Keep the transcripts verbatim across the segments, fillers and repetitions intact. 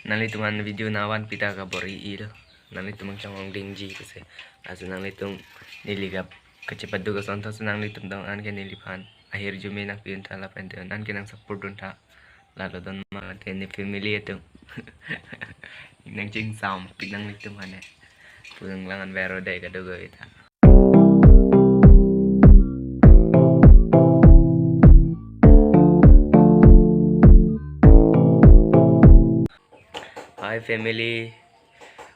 Nanglitum aphan video nangvanpi ta kabor-i-ilo. Nanglitum nangchonghong dingji kese. Lasi nanglitum neli kap kachepadu kason thotsi nanglitum tong anke neliphan ahirjume nangpi-un tha lapen te anke nang support dun tha. Lalo don mate ne family atum nangchingsampik nanglitum aphan ne. Pulang langan vero dai kadokave ta. Hi family,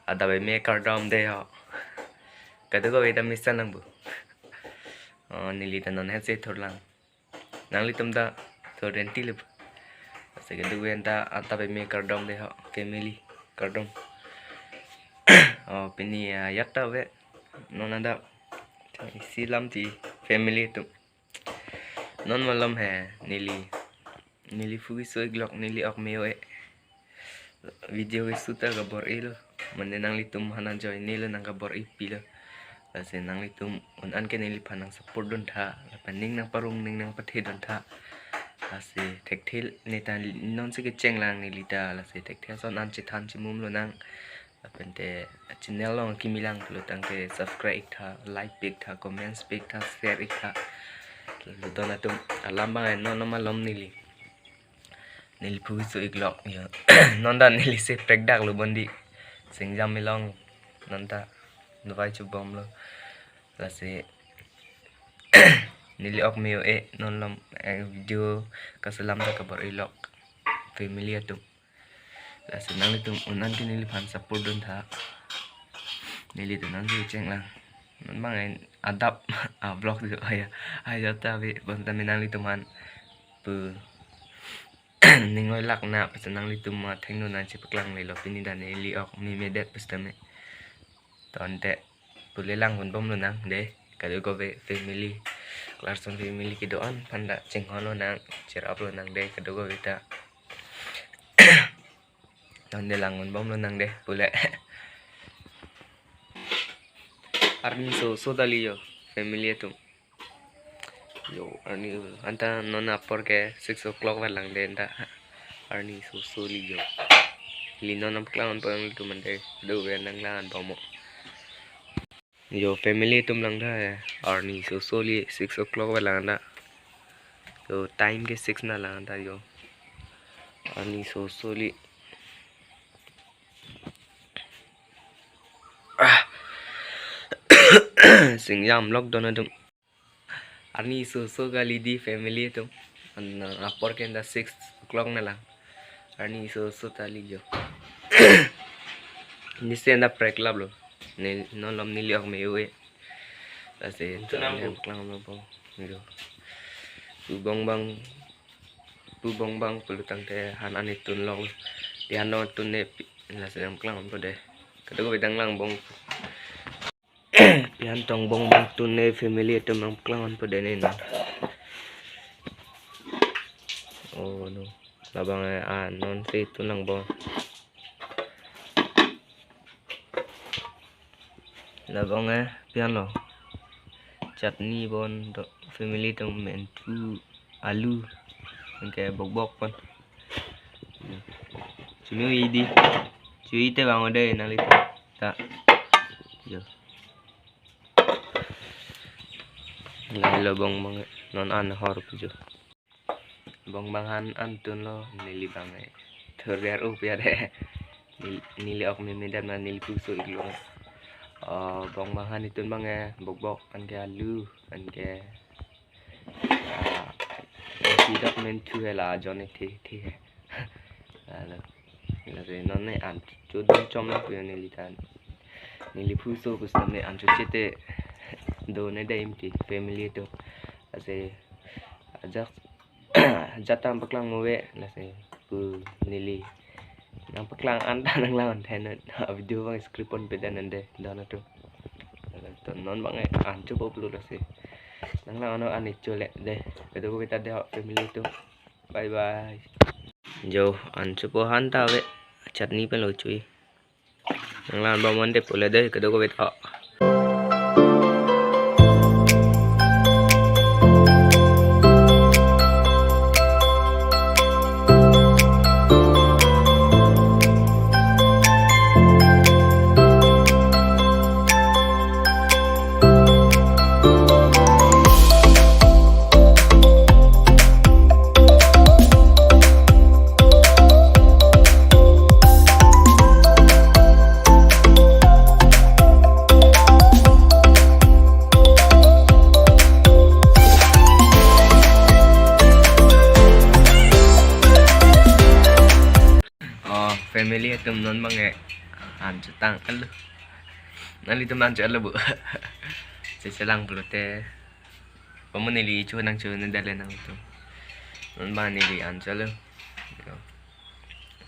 adap eme kardom dei ho. Kadokave ta mesen nang bu. Oh, neli ta non hetsi thurlang. Nanglitum ta thur renti lip. Lasi kadokave ta adap eme kardom dei ho family, kardom. Oh, pini ajat ta ave. Non adap isi lam ti family atum. Non malom he neli, neli phu keso-ik lok, neli ok me-o-e. Video keso ta kabor-ilo. Mane nanglitum aphan ajoine lo nang kabor-i pilo. Lasi nanglitum un anke neliphan nang support dun tha. Lapen ning nangparong, ning nangpathe dun tha. Lasi thekthe ne ta nonsi kecheng lang neli ta. Lasi thekthe ason an chethan chimum lonang. Lapen te channel along kimi lang pulo tangte subscribe ik tha, like pi ik tha, comments pi ik tha, share ik tha. Lalu don atum alam bang non malom neli. Neli phu keso-ik lok yo. Non ta neli si prekdak lo bondi. Singjam ilong non ta davai chubomlo. Lasi neli ok me-o-e non malom, eh, video kaselam ta kabor-i lok family atum. Lasi nanglitum un anke neliphan support dun tha. Neli tu nangsi cheng lang. Non bang en adap a vlog tu aya. Aya ta ave bang ta me nanglitum aphan pu ning oi lak na pasa nanglitum athengno nangchepaklang lelo pini ta neli ok memedet pasta me. Tangte pule lang un bom lonang dei kadokave family. Klarson family kedo-an aphan ta chinghon lonang, cheer up lonang dei kadokave ta. Tangte lang un bom lonang dei pule. Arni soso ta li yo family atum. Yo, arni anta non apor ke six o'clock valang dei anta. Arni soso li yo. Li non nangpaklang un po nanglitum ante. Kadokave nang lang un bom mo. Yo, family atum lang tha he. Arni soso li six o'clock valang anta. Yo, time ke six na lang anta yo. Arni soso li. Ah. Singjam lok don atum. Arni soso kali dei family atum. An apor ke anta six o'clock na lang. Arni soso ta li yo. Neli si anta preklap lo. Neli non malom neli ok me-o-e. Lasi anta nang neli bu klang lo bong. Yo. Pu bong bang. Pu bong bang pulo tangte han ani tun lok. Di han no tun ne pi. Lasi nangpaklang po dei. Kadokave ta lang bong. Pian tong bong bang tun ne family atum nangpaklang po dei ne non. Oh no. Labang eh, ah, non si tun lang bong. Labang eh, pian lo. Chutney bon do family atum menthu alu. Anke bokbok pon. Chumi-o-i dei. Chu-i te bang o dei nanglitum ta. Yo. Lahelo bong bang non an hor pu jo. Bong bang han an tun lo neli bang eh. Thur der up ya dei. Neli, neli ok memedet ma neli phu keso-ik lok. Oh, bong bang han itun bang eh. Bokbok anke alu anke ah, si dak menthu he la jon ne the the he. Lalo. Lalo non ne an chodun chom na pu neli ta. Neli phu keso pustam ne an choche te do ne dei imti family atum. Lasi ajat ajat ta nangpaklang mo ave lasi pu neli nangpaklang an ta nang lang an then video bang script pon pe dan ante don atum. To non bang eh an chopo pulo lasi. Nang lang ano an ik chole dei. Kadokave ta dei ho family atum. Bye bye. Jo an chopo han ta ave. Chutney pen lo chu-i. Nang lang bom ante pule dei kadokave ta. Family atum non bang e an chetang alo. Nanglitum an che alo bu. Chechelang pulote. Pamo neli chu nang chu ne dale nangtum. Non bang neli an che alo. Yo.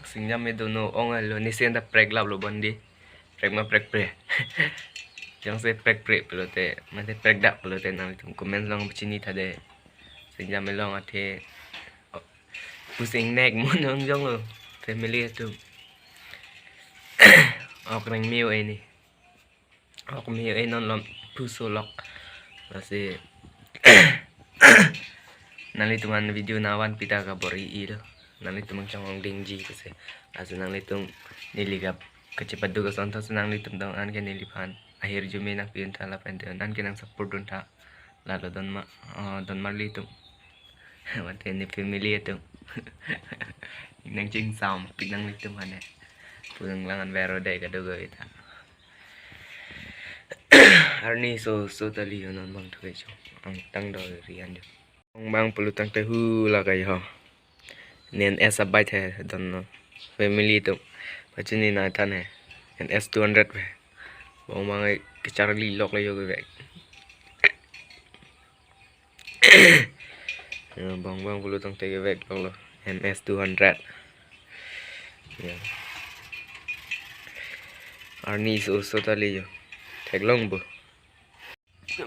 Singjam me dono ong alo, nisi anta prek lap lo bondi. Prek ma prek pre. Jongsi prek pre pulote, mate prek dak pulote nanglitum comment along pachini tha dei. Singjam me long athe. Pusing nek mo nang jong lo. Family atum. Ok reng miu e ni. Ok miu e non lom puso lok. Lasi nanglitum an video navan pita kabor-i lo. Nanglitum ang chong ong dingji kese. Lasi nanglitum neli kap kachepadu kasonthot si nanglitum dong an ke neliphan ahirjume nangpi-un tha lapen te an ke nang support dun tha. Lalo don ma, oh, don marli atum. Mate ne family atum. Nang chingsam pik nanglitum hane. Pulang langan vero dei kado gawi ta. Arni so so tali yo non bang thu ke chong. Angtang do ri an jo. Bong bang pulo tangte hu la kai ho. Ne N S abai the don no. Family atum. Pachini na than he. N S two hundred pe. Bong bang e kecharli lok le yo kevek. Ya, bong bang pulo tangte kevek lok lo. N S two hundred. Ya. Arni so so tali yo. Theklong bu.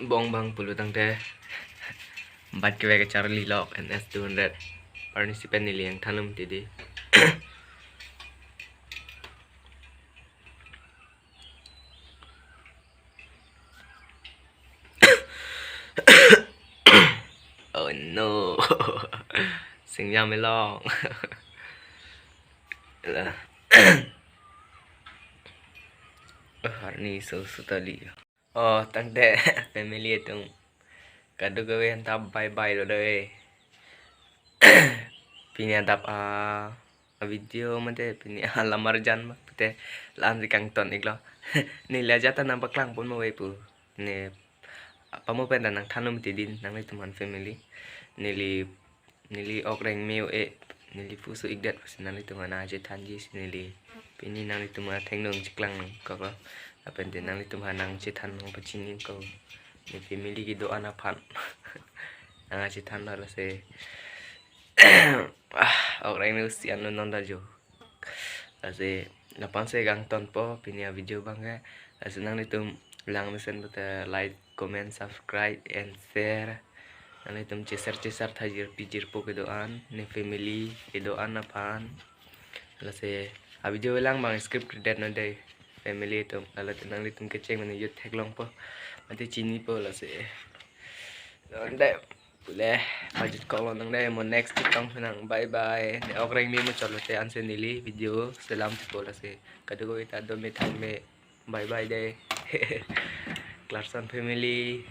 Bong bang pulo tangte. Bat kevek kecharli lok N S two hundred. Arni si pen neli angthan lum ti di. Oh no. Singjam me long. Lah. Oh, arni so so tali. Oh, tangte family atum. Kado gawi anta bye bye lo dei. Pini adap a, a video mate pini a lamar jan ma pute lan si kangton iklo. Neli ajat ta nang paklang pon mo we pu. Ne pamo pen ta nangthan lum ti din nanglitum an family. Neli neli ok reng miu e, neli puso ikdet pusi nanglitum an nangchethanji si neli. Pini nanglitum an athengno nangcheklang kok lo. Lapen te nanglitum an nangchethan nang pachini kok. Ne family kedo-an aphan. Nangchethan lo lasi. Ah, ok reng miu si an lo non ta jo. Lasi lapan se kangton po pini a video bang ke. Lasi nanglitum lang mesen pute like, comment, subscribe and share. Nanglitum cheshare cheshare tha jirpi jirpo kedo-an, ne family kedo-an aphan. Lasi a video lang bang skip kredet non dei family atum. Lalo te nanglitum kecheng mane youth theklong po. Mate chini po lasi. Ante pule pajut kok lo nang dei, mo next chetong nang. Bye bye. Ne ok reng miu muchot lote ansi neli video selam ti po lasi. Kado gawi ta do me thang me. Bye bye dei. Clarkson family.